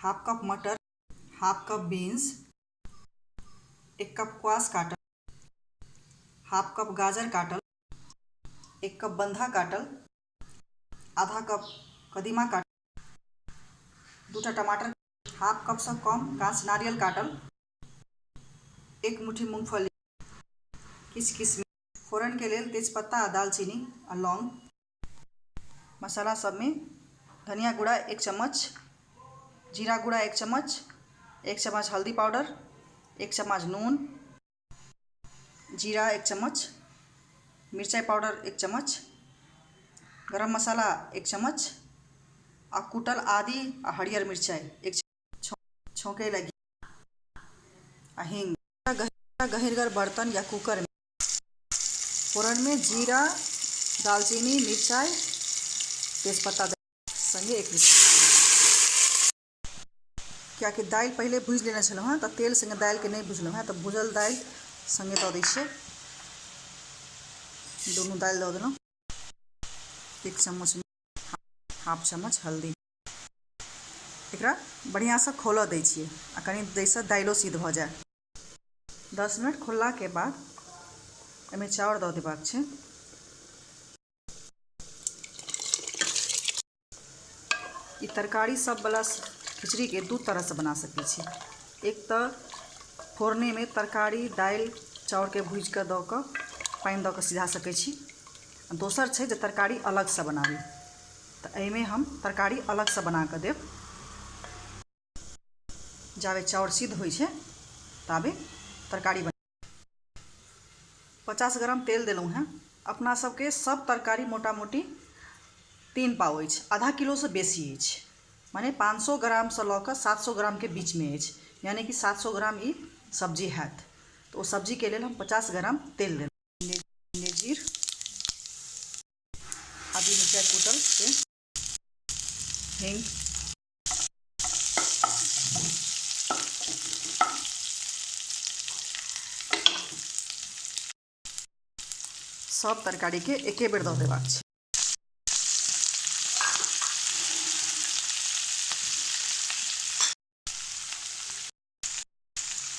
Half cup मटर, half cup beans, 1 cup cos काटल, half cup गाजर काटल, 1 कप बंधा काटल, आधा कप कदीमा काटल, 2टा टमाटर, हाफ कप से कम कांच नारियल काटल, 1 मुट्ठी मूंगफली, किछ किशमिश। फोरन के लेल तेजपत्ता आ दालचीनी आ लौंग। मसाला सब में धनिया गुड़ा 1 चम्मच, जीरा गुड़ा 1 चम्मच, 1 चम्मच हल्दी पाउडर, 1 चम्मच नून, जीरा 1 चम्मच, मिरचाई पाउडर 1 चम्मच, गरम मसाला 1 चम्मच आ कुटल आदि आ हरियर मिरचाई 1 छौंके लगी आ हींग। गहिरगर बर्तन या कुकर में फोरन में जीरा, दालचीनी, मिरचाई, तेजपत्ता संगे 1 लीटर, कियाकि दालि पहिले भुजि लेने छलहुँ हँ तऽ तेल संगे दालिके नहि भुजलहुँ हँ, तऽ भुजल दालि संगे दऽ दै छियै। दुनू दालि दऽ देलहुँ। 1 चम्मच, हाफ चम्मच हल्दी। एकरा बढ़िआँसँ खौलऽ दै छियै आ कनि दैसँ दालिओ सिद्ध भऽ जाय। 10 मिनट खोललाके बाद एहिमे चाउर दऽ देबाक छै। ई तरकारी सब वाला खिचड़ी के 2 तरह से बना सकै छी। एक तऽ फोरने में तरकारी दालि चाउर के भूजि कऽ दऽ कऽ पानि दऽ कऽ सिझा सकै छी। दोसर छै जे तरकारी अलगसँ बनाबी, तऽ एहिमे हम तरकारी अलगसँ बना कऽ देब। जाबे चाउर सिद्ध होइ छै ताबे तरकारी बना। 50 ग्राम तेल देलहुँ हेँ। अपना सबके सब तरकारी मोटा मोटी 3 पाव अछि, आधा किलोसँ बेसी अछि, माने 500 ग्रामसँ लऽ कऽ 700 ग्रामके बीचमे अछि, यानी कि 700 ग्राम ई सब्जी हैत। तऽ ओ सब्जीके लेल हम 50 ग्राम तेल देलहुँ। जीर, आदि मिरचाइ कुटल से, हींग, सब तरकारीके एके बेर दऽ देबाक छै।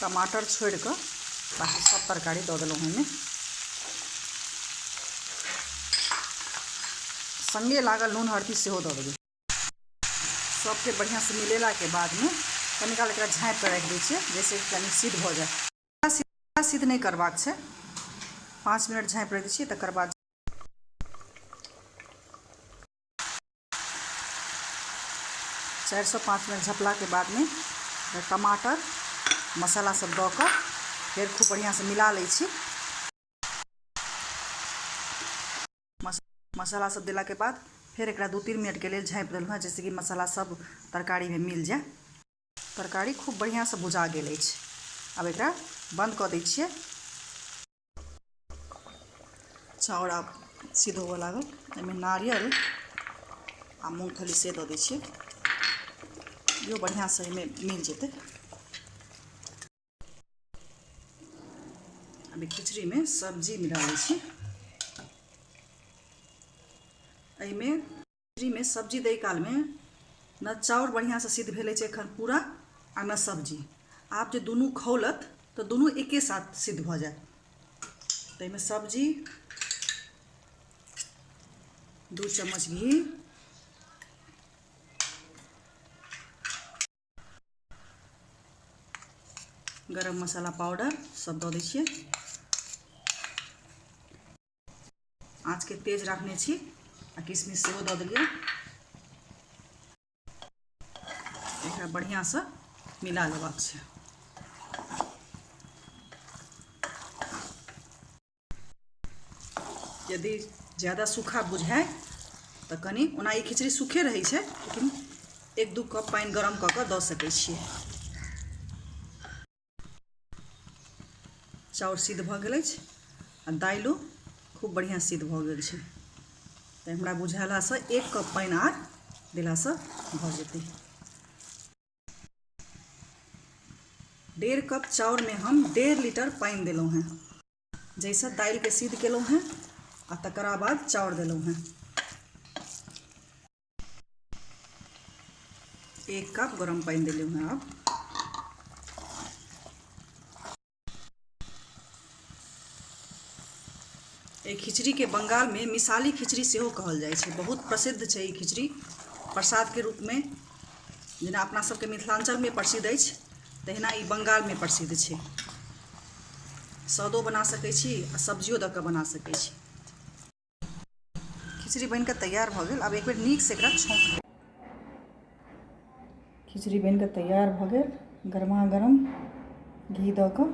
टमाटर छोड़ि कऽ बाकी सब तरकारी दऽ देलहुँ एहिमे। संगे लागल नून हल्दी सेहो दऽ देबै। सबके बढ़िआँसँ मिलेलाके बादमे कनि काल एकरा झाँपि कऽ राखि दै छियै, जाहिसँ कनि सिद्ध भऽ जाय। सिद्ध नहि करबाक छै, 5 मिनट झाँपि राखि दै छियै। तकर बाद 4 से 5 मिनट झपलाके बादमे टमाटर मसाला सब दऽ कऽ फेर खूब बढ़िआँसँ मिला लै छी। मसाला सब देलाके बाद फेर एकरा 2-3 मिनटके लेल झाँपि देलहुँ हँ, जाहिसँ कि मसाला सब तरकारीमे मिल जाय। तरकारी खूब बढ़िआँसँ भुजा गेल अछि। आब एकरा बन्द कऽ दै छियै। चाउर आब सिद्ध होबऽ लागल। एहिमे नारियल आ मूँगफली से दऽ दै छियै, इहो बढ़िआँसँ एहिमे मिल जेतै। अभी खिचड़ीमे सब्जी मिला लै छी। एहिमे खिचड़ीमे सब्जी दै कालमे न चाउर बढ़िआँसँ सिद्ध भेल अछि एखन पूरा आ न सब्जी। आब जे दुनू खौलत तऽ दुनू एके साथ सिद्ध भऽ जायत। तऽ एहिमे सब्जी, 2 चम्मच घी, गरम मसाला पाउडर सब दऽ दै छियै। आँचके तेज राखने छी आ किशमिश सेहो दऽ देलियै। एकरा बढ़िआँसँ मिला लेबाक छै। यदि ज़्यादा सूखा बुझाय तऽ कनि, ओना ई खिचड़ी सूखे रहै छै, लेकिन 1-2 कप पानि गरम कऽ कऽ दऽ सकै छियै। चाउर सिद्ध भऽ गेल अछि आ दालिओ खूब बढ़िआँ सिद्ध भऽ गेल छै। तऽ हमरा बुझेलासँ 1 कप पानि आर देलासँ भऽ जेतै। 1.5 कप चाउरमे हम 1.5 लीटर पानि देलहुँ हेँ, जाहिसँ दालिके सिद्ध केलहुँ हेँ आ तकरा बाद चाउर देलहुँ हेँ। 1 कप गरम पानि देलहुँ हेँ। आब एहि खिचड़ीके बंगालमे मिसाली खिचड़ी सेहो कहल जाइ छै। बहुत प्रसिद्ध छै ई खिचड़ी प्रसादके रूपमे। जेना अपना सबके मिथिलाञ्चलमे प्रसिद्ध अछि तहिना ई बंगालमे प्रसिद्ध छै। सदो बना सकै छी आ सब्जियो दऽ कऽ बना सकै छी। खिचड़ी बनि कऽ तैयार भऽ गेल। आब एक बेर नीकसँ एकरा छौंक लेब। खिचड़ी बनि कऽ तैयार भऽ गेल। गरमा गरम घी दऽ कऽ